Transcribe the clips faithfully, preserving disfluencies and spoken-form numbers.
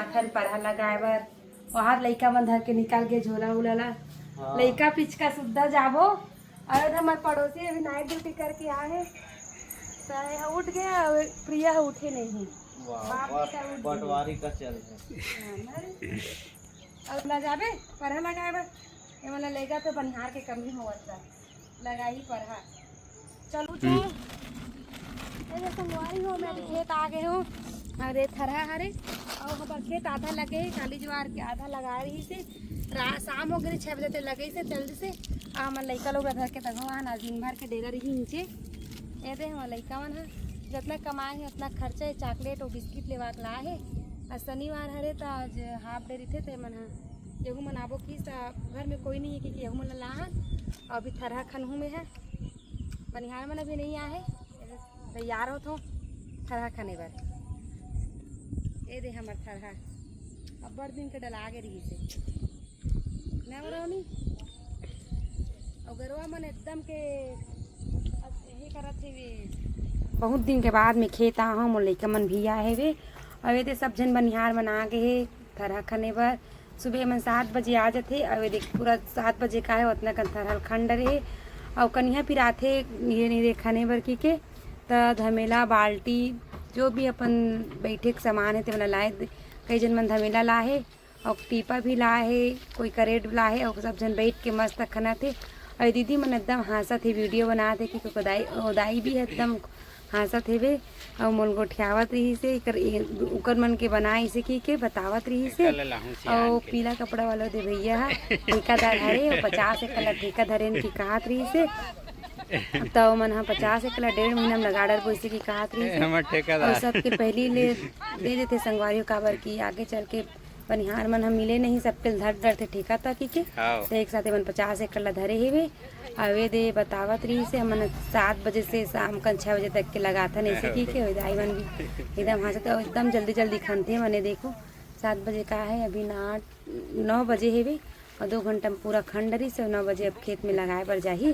आथन परहा लगाए बर। वहां लइका मन धर के निकल गे झोला उला ला। हाँ। लइका पिचका सुद्धा जाबो। अउ हमर पड़ोसी अभी नाइट ड्यूटी करके आए हे, त एहा उठ गे अउ प्रिया ह उठे नहीं। वाह, बाप बट-, बेटा उठ गे। बंटवारी का चल है। हाँ, ना रे। अउ ना जाबे, परहा लगाए बर। ये वाला लेगा तो बनिहार के कमी होवत बा। लगाही परहा। चलू हम्म। तो। ए, संगवारी हो, मैं अभी खेत आ गए हूँ। अरे थरहा हरे, अउ हमर खेत आधा लगे हे, काली जुआर के आधा लगा रही से। रा-, शाम हो गई, छह बजे तक लगे से, जल्दी से। आ, हमर लइका लोग घर के तगो आन, आज दिन भर के डेरा रही नीचे। ये दे हमर लइका मन ह, जितना कमाए हे, उतना खर्चा हे, चॉकलेट अउ बिस्किट लेवा के लाए हे। आज शनिवार हरे, त आज हाफ डे रहिथे, ते मन ह गेहूं मन आबो किस, त घर में कोई नहीं है कि गेहूं मन ला लाहन। अभी थरहा खनहू में है, बनिहार मन अभी नहीं आए है, तैयार होत हो थरहा खने बर। ए दे हमर थरहा अब्बड़ दिन के डला गे रहिस हे। ना बरौनी? अउ गरवा मन एकदम के अब यही करत हे वे। बहुत दिन के बाद में खेत आ हूँ, मोर लइका मन भी आए हे वे। अउ ये दे सब झन बनिहार मन आ गे हे थरहा खने बर। सुबह मन सात बजे आ जाथे, अउ ये देख पूरा सात बजे का है, उतना कन थरहा ल खन डरे हे। अउ कनिहा पिराथे ये नहीं रे खने बर की के, त धमेला, बाल्टी, जो भी अपन बैठे के सामान है, ते मन ला लाए। कई झन मन धमेला लाए हे, अउ टीपा भी लाए हे, कोई करेट लाए हे, अउ सब झन बैठ के मस्त खनत हे। अउ ये दीदी मन एकदम हाँसत हे, वीडियो बनात हे कि कोई दाई, ओ दाई भी एकदम हाँसत हेबे, अउ मोल गोठियावत रहिस हे, एकर, ए, ओकर मन के बनाइस हे कि के बतावत रहिस हे। एकर ले लाहूं सियान अउ के। पीला कपड़ा वाला दे भैया ह, ठेकादार हरे, अउ पचास एकड़ ला ठेका धरेन कि कहत रहिस हे। त ओमन ह पचास एकड़ ला डेढ़ महीना में लगा डरबो, अइसे कि कहत रहिस हे। हमर ठेकादार। अउ सबके पहली ले दे देथे संगवारी हो, काबर कि आगे चल के बनिहार मन ह मिले नहीं, सबके धर डरथे ठेका त कि के। हाँ। त एक साथ एमन पचास एकड़ ला धरे हेवे। अउ ये दे बतावत रहिस हे, हमन सात बजे से शाम कन छह बजे तक के लगाथन, ऐसे की के हो दाई मन भी एकदम हाँसत, अउ एकदम जल्दी जल्दी खनथे मने। देखो, सात बजे का है, अभी ना आठ, नौ बजे हेवे, अउ दो घंटा में पूरा खन डरिस हे। नौ बजे अब खेत में लगाए बर जाही,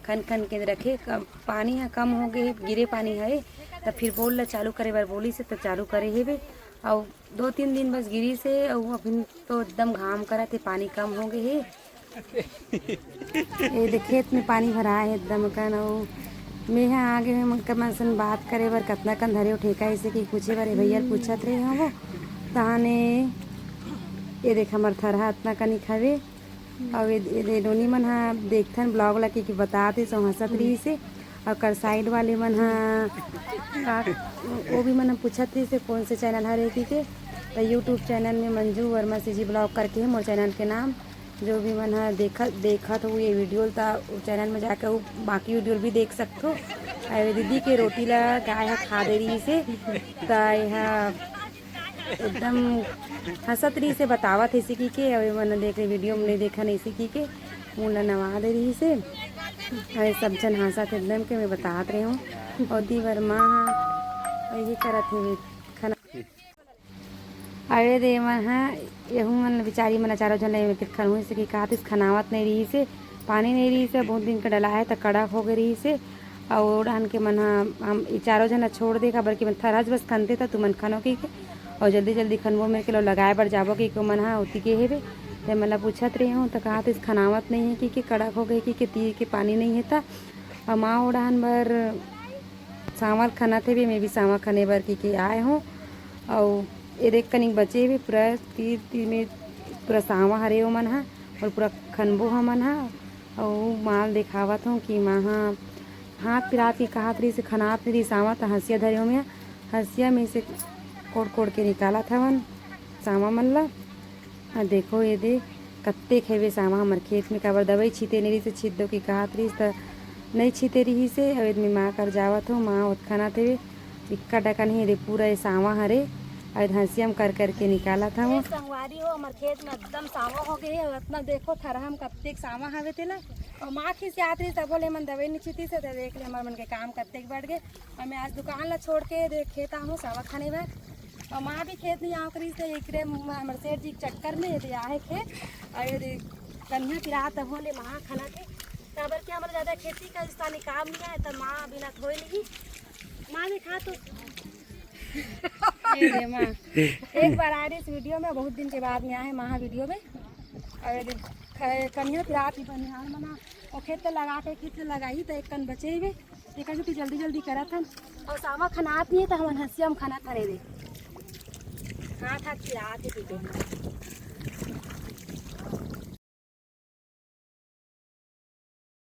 खन खन के रखे। कम, पानी ह कम हो गए हे, गिरे पानी हरे, त फिर बोल ला चालू करे बर बोलिस हे, त चालू करे हेवे। अउ दो तीन दिन बस गिरिस हे, अउ अभी तो एकदम घाम करत हे, पानी कम हो गए हे। ये देख, खेत में पानी भरा है एकदम कन। अउ मेहा आगे में मन कन सन बात करे बर, कतना कन धरे हो ठेका, ऐसे कि पूछे बर ये भैया ल पूछत रहे हो। तहाने ये देख, हमर थरहा अतना कनिक हवे। अउ ये, ये दे नोनी मन ह देखथन ब्लॉग ला कि, कि बतात हे, सो हंसत रहिस हे। अउ कर साइड वाले मन ह का, वो भी मन ह पूछत रहिस हे, कौन से चैनल हरे कि के। त YouTube चैनल में मंजू वर्मा सीजी ब्लॉग करके है मोर चैनल के नाम। जो भी मन ह देखत, देखत हो ये वीडियो ल, त उ चैनल में जाके उ बाकी वीडियो ल भी देख सकथो। अउ ये दीदी के रोटी ला गाय ह खा दे रहिस हे, त एहा एकदम हंसत रहिस हे, बतावत हे, ऐसे की के, अउ ये मन देख रहे वीडियो में नहीं देखन, ऐसे की के, मुंह ला नवा दे रहिस हे। अउ ये सब झन हंसत एकदम के, मैं बतात रहे हूँ। अउ दीवर माँ ह, अउ ये करत हे खाना। अरे दे मन ह, यहू मन बिचारी मन चारों झन ले में खनहू से कि कहत हे, खनावत नहीं रहिस हे, पानी नहीं रहिस हे, बहुत दिन के डला है, त कड़क हो गए रहिस हे। अउ ओढ़न के मन ह, हम ई चारों झन ला छोड़ दे, काबर कि मन थरहा बस खनते त तुमन खनो कि के, अउ जल्दी जल्दी खनबो मेर के लो लगाए बर जाबो कि के मन ह ओती के हेबे। ते मन ला पूछत रहे हूँ, त कहत हे, खनावत नहीं है कि के, कड़क हो गए कि के, तीर के पानी नहीं है त। अउ माँ ओढ़न बर सांवर खनत हेबे, मैं भी सांवर खने बर कि के आए हूँ। अउ ये देख कनिक बचे हेबे, पूरा तीर, तीर में पूरा सांवा हरे ओमन ह, अउ पूरा खनबो हमन ह। अउ माँ ल देखावत हूँ कि माँ ह हाथ पिरात के कहत रहिस हे, खनात नहीं रहिस सांवा, त हंसिया धरे हो में, हंसिया में से कोड़ कोड़ के निकालत हवन सांवा मन ला। अउ देखो ये दे, कत्ते खेबे सांवा हमर खेत में, काबर दवाई छीते नहीं रहिस हे, छीत दो कि कहत रहिस त नहीं छीते रहिस हे। अउ एदे में माँ कर जावत हो, माँ ओतखनत हेबे, इक्का डकन ही दे पूरा ये सांवा हरे, अउ एदे हंसिया में कर कर के निकालत हवं। ए संगवारी हो, हमर खेत में एकदम सांवा हो गए हे। अउ अतना देखो, थरहा म कत्तेक सांवा हवे तेला। अउ माँ खिसियात रहिस, तभो ले मन दवाई नहीं छीतिस हे, त देख ले, हमर मन के काम कत्तेक बढ़ गए। अउ मैं आज दुकान ला छोड़ के दे खेत आहूँ सांवा खने बर। अउ माँ भी खेत नहीं आव करिस, त एकरे म-, हमर सेठ जी के चक्कर में ये दे आहे खेत। अउ ये दे कनिहा पिरात, तभो ले माँ खनत हे। काबर कि हमर ज्यादा खेती का स्थानीय काम नहीं है, त माँ बिना धोए नहीं। माँ देखा तो ए रे माँ, एक बार आए रहिस वीडियो में, बहुत दिन के बाद में आए हैं महा वीडियो में। और ख- कनिहा पिरात ही बनिहार मना, वो खेत तो लगा के, खेत तो लगाई तो एक कन बचे ही बे, एक कन तो जल्दी जल्दी करत हन। और सावा खनात नहीं है तो हमन हंसिया में खनात हन रे, हाथ हाथ पिरात ही पीते हैं।